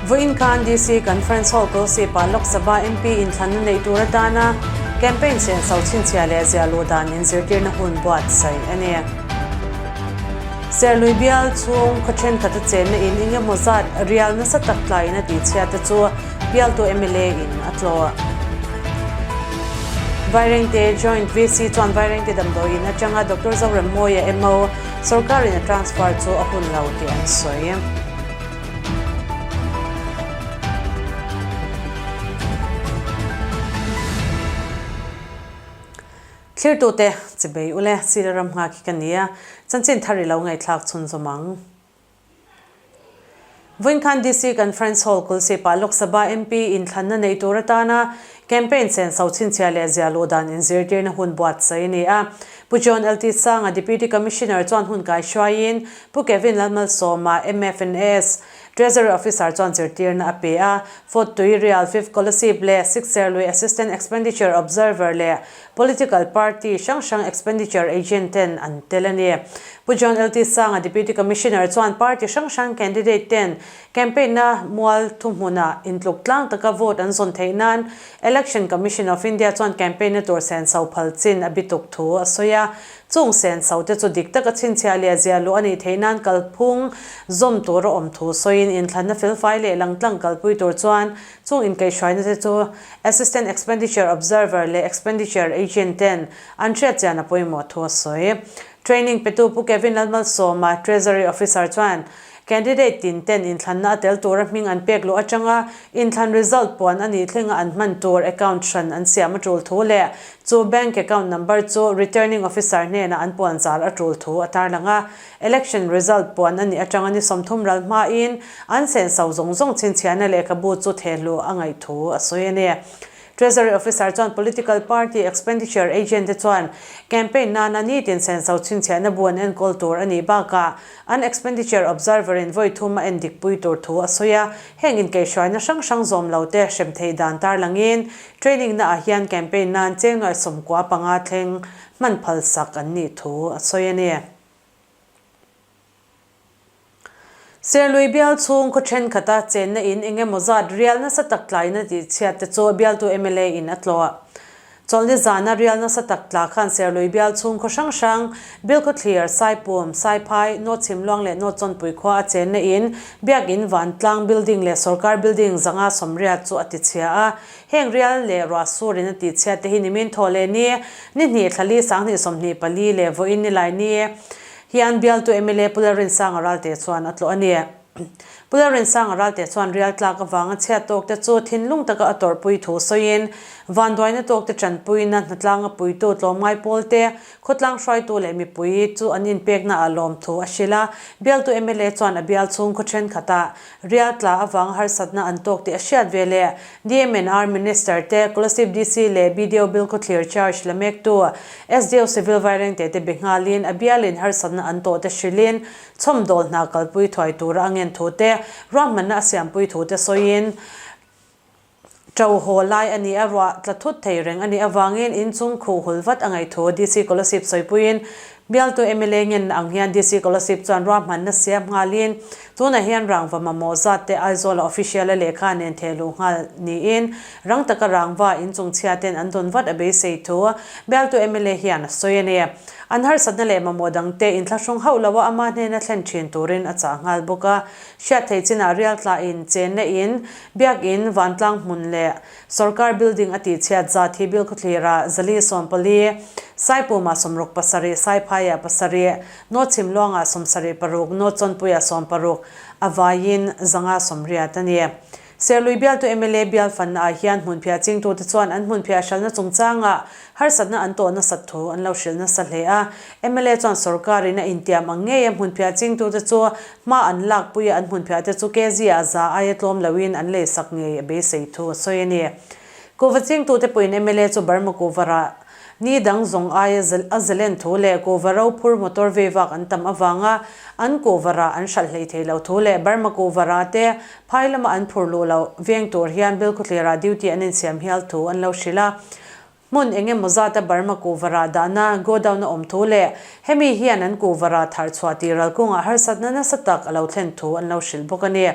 Vawiin khan DC Conference Hall Kolsip-ah Lok Sabha MP inthlanna neih tur atana campaign senso chhinchhiah leh ziah luh dan inzirtirna hun buatsaih a ni. Serlui bial chhung khaw thenkhat a chenna in eng emaw zat rial nasa tak tlaiin a tihchhiat te chu bialtu mla in a tlawh. Vairengte Joint VC chuan Vairengte damdawiin atanga Doctor Zoremmawia mo sorkarin a transfer chu a hun lo tih an sawi. Thlirtute chibei ule Sira ram nghak hi ka ni a, chanchin thar i lo ngaihthlak chhunzawm ang. Vawiin khan DC Conference Hall Kulsip-ah Lok Sabha MP inthlanna neih tur atana campaign senso chhinchhiah leh ziah luh dan inzirtirna hun buatsaih a ni a. Pu John LT Sanga, Deputy Commissioner chuan hun kaihruaiin Pu Kevin Lalmalsawma, MFNS, Treasury Officer chuan zirtirna a pe a. Fort Tuirial, Fifth Kolasib leh Sixth Serlui Assistant Expenditure Observer leh Political Party hrang hrang Expenditure Agent ten an tel a ni. Pu John LT Sanga, Deputy Commissioner chuan party hrang hrang candidate ten campaign na mual thuhmunah intluk tlang taka vote an zawn theih nan Election Commission of India chuan campaign na tur senso phal chin a bituk thu a sawi a. Chung senso te chu dik taka chhinchhiah leh ziah luh a nih theih nan kalphung zawm tur a awm thu sawiin inthlanna felfai leh langtlang kalpui tur chuan chung inkaihhruaina te chu Assistant Expenditure Observer leh Expenditure Agent ten an hriatchian a pawimawh thu a sawi. Training petu Pu Kevin Lalmalsawma, Treasury Officer chuan Candidate tin ten inthlanna a tel tura hming an pek luh atanga inthlan result puan a nih thlenga an hman tur account hran an siam a tul thu leh chu bank account number chu returning officer hnenah an puan zar a tul thu a tarlang a. Election result puan a nih atanga ni 30 ral hmain an senso zawng zawng chhinchhiahna lehkhabu chu thehluh a ngaih thu a sawi a ni. Treasury Officer chuan Political Party Expenditure Agent te chuan campaign nana nitin senso chhinchhiahna bu an enkawl tur a nih bakah an Expenditure Observer in vawi thum a endik pui tur thu a sawi a. Heng inkeihhruaina hrang hrang zawm lo te hrem theih dan tarlangin training naah hian campaign nan cheng nuai 95 thleng hman phalsak an nih thu a sawi a ni. Serlui bial chhung khaw thenkhat a chenna in eng emaw zat rial nasa tak tlaina tih chhiat te chu bialtu mla in a tlawh. Chawlhni zana rial nasa tak tla khan Serlui bial chhung khaw hrang hrang, Bilkhawthlir, Saipum, Saiphai, Nawchhimluang leh Nawchawnpui khua a chenna in Biakin Vantlang building leh Sorkar building 580 chu a ti chhia a. Heng rial leh ruah surin a tih chhiat te hi nimin thawh leh ni, ni hnih thla li 2024 leh vawiin ni lai ni, Hian bialtu mla Pu Lalrinsanga Ralte chuan a tlawh a ni. Pu Lalrinsanga Ralte chuan rial tlak avanga chhiat tawkte chu thinlung taka a tawrhpui thu sawiin, vanduaina tawkte tanpuina hnatlanga puitu tlawmngai pawlte, khawtlang hruaitu leh mipui chu an inpekna ah lawmthu a hrilh a. Bialtu mla chuan a bial chhung khaw thenkhatah rial tla avanga harsatna an tawk tih a hriat ve leh DMNR Minister te, Kolasib DC leh BDO Bilkhawthlir Charge la mektu SDO Civil Vairengte te be nghalin a bialin harsatna an tawh te hrilhin chhawmdawl hna kalpui thuai tura a ngen thu te, ruahmanna a siampui thu te sawiin to haw lai a ni a, ruah tla thut thei reng a nih avangin inchung khuh hul vat a ngaih thu DC Kolasib sawipuiin Bialtu mla ngenna ang hian DC Kolasib chuan ruahmanna siam nghalin tunah hian rangva mamawh zat te Aizawla official a lehkha nen thehluh nghal niin rang taka rangva inchung chhia ten an dawn vat a beisei thu bialtu mla hian a sawi a ni. An harsatna leh mamawh dangte inthlahrung hauh lo a ama hnena thlen thin turin a chah nghal bawk a. Hriat theih chinah rial tla in, chenna in, biakin, vantlang hmun leh Sorkar building a tihchhiat zat hi Bilkhawthlirah 440, Saipumah 67, Saiphaiah 7, Nawchhimluangah 76, Nawchawnpuiah 60, a vaiin 580 a ni. Serlui bialtu mla bial fannaah hian hmunphiah chingtute chuan an hmunphiah hralhna chungchangah harsatna an tawh nasat thu an lo hrilh nasa hle a. Mla chuan sorkarin a intiam ang ngei a hmunphiah chingtute chu Hma an lakpui a an hmunphiah te chu kg ah za aia tlawm loin an leisak ngei a beisei thu a sawi a ni. Kuhva chingtute pawhin mla chu Burma kuhva rah ni dang zawng aia a zalen thu leh kuhva ro phur motor vei vak an tam avanga an kuhva rah an hralh hlei thei lo thu leh Burma kuhva rah te phai lama an phur luh loh veng tur hian Bilkhawthlir ah duty an insiam hial thu an lo hrilh a. Hmun eng emaw zata Burma kuhva rah dahna godown a awm thu leh hemi hian an kuhva rah thar chhuah tih ral kungah harsatna nasa tak a lo thlen thu an lo hrilh bawk a ni.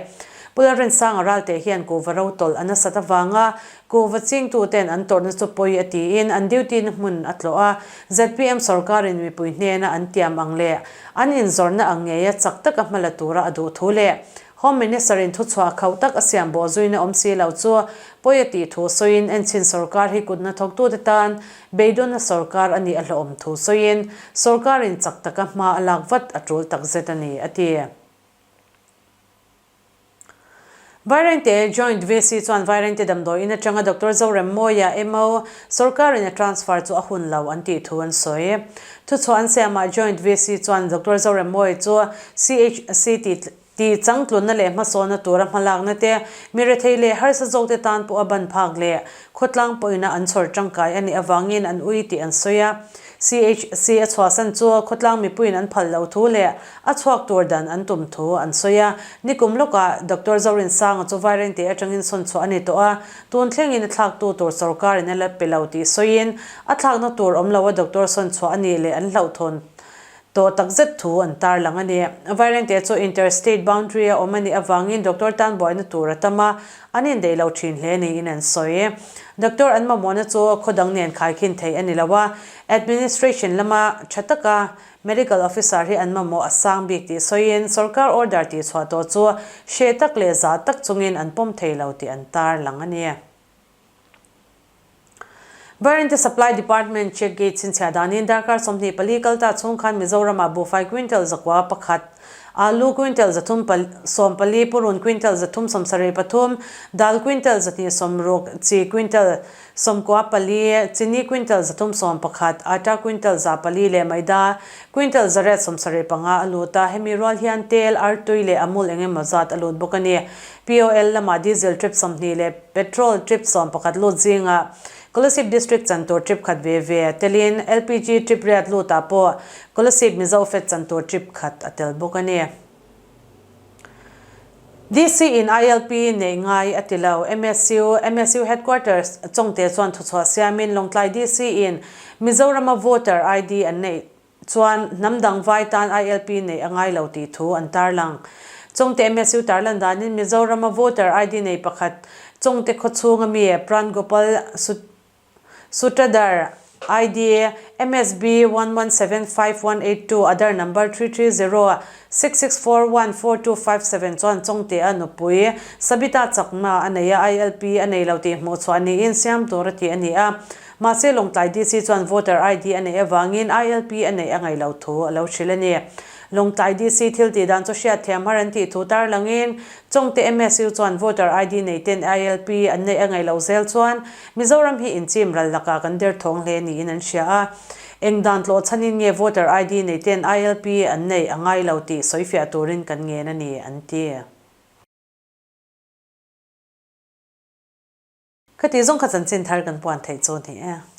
Pu Lalrinsanga Ralte hian kuhva ro tawlh a nasat avanga kuhva chingtuten an tawrhna chu pawi a tiin an duty na hmun a tlawh a. Zpm sorkarin mipui hnena an tiam ang leh an inzawrhna ang ngeia chak taka hma la tura a duh thu leh Home Minister in thuchhuah khauh tak a siam bawh zuina awm si lo chu pawi a tih thu sawiin enchhin sorkar hi kut hnathawktute tan beidawnna sorkar a nih a hlawhawm thu sawiin sorkarin chak taka hma a lak vat a tul takzet a ni, a ti. Vairengte Joint VC chuan Vairengte damdawi in atanga Doctor Zoremmawia, MO, sorkarin a transfer chu a hun lo an tih thu an sawi. Thuchhuah an siamah Joint VC chuan Doctor Zoremmawia chu CHC tih tih changtlunna leh hmasawnna tura hmalakna te, mi rethei leh harsa zawkte tan pawh a ban phak leh khawtlang pawhina an chhawr tangkai a nih avangin an ui tih an sawi a. CHC a chhuahsan chu khawtlang mipuiin an phal loh thu leh A chhuak tur dan an tum thu an sawi a, nikum lawkah Doctor Zorinsanga chu Vairengte atangin sawn chhuah a ni tawh a, tun thlengin a thlaktu tur sorkarin a la pe lo tih sawiin a thlakna tur awm loa doctor sawn chhuah a nih leh an hlauhthawn tawh takzet thu an tarlang a ni. Vairengte chu inter-state boundary a awm a nih avangin doctor tan buaina tur a tam a, an indeih lo thin hle niin an sawi. Doctor an mamawhna chu khaw dang nen khaikhin theih a ni lo a, administration lama tha taka Medical Officer hi an mamawh a sang bik tih sawiin sorkar order tih chhuah tawh chu hreh tak leh zah tak chungin an pawm thei lo tih an tarlang a ni. Vairengte Supply Department check gate chhinchhiah danin darkar 24 kal ta chhung khan Mizoramah buhfai quintal 101, alu quintal 314, purun quintal 373, dal quintal 260, chi quintal 94, chini quintal 311, atta quintal 400 leh maida quintal 875 a lut a, hemi rual hian tel, artui leh amul eng emaw zat a lut bawk a ni. POL lamah diesel trip 20 leh petrol trip 11 lut zingah Kolasib District chan tur trip khat ve ve telin LPG trip riat lutah pawh Kolasib Mizo Fed chan tur trip khat a tel bawk a ni. DC in ILP neih ngai a ti lo. MSU, MSU Headquarters, Chawngte chuan thuchhuah siamin Lawngtlai DC in Mizorama voter ID an neih chuan hnam dang vai tan ILP neih a ngai lo tih thu an tarlang. Chawngte MSU tarlan danin Mizorama voter ID nei pakhat Chawngte khawchhunga mi Pran Gopal Sutradhar, ID, MSB 1175182, Aadhaar number 33066414257 chuan Chawngtea nupui Sabita Chakma a nei a, ILP a nei lo tih hmuh chhuah niin siam tur a ti a ni a. Mahse Lawngtlai DC chuan voter ID a neih avangin ILP a neih a ngaih loh thu a lo hrilh a ni. Lawngtlai DC thil tih dan chu hriat thiam har an tih thu tarlangin Chawngte MSU chuan voter ID nei ten ILP an neih a ngaih loh zel chuan Mizoram hi inchim ral lakah kan der thawng hle niin an hria a, eng dan tlawh chhanin nge voter ID nei ten ILP an neih a ngai lo tih sawifiah turin kan ngen a ni, an ti. Khati zawng kha chanchin thar kan puan theih chu ni e.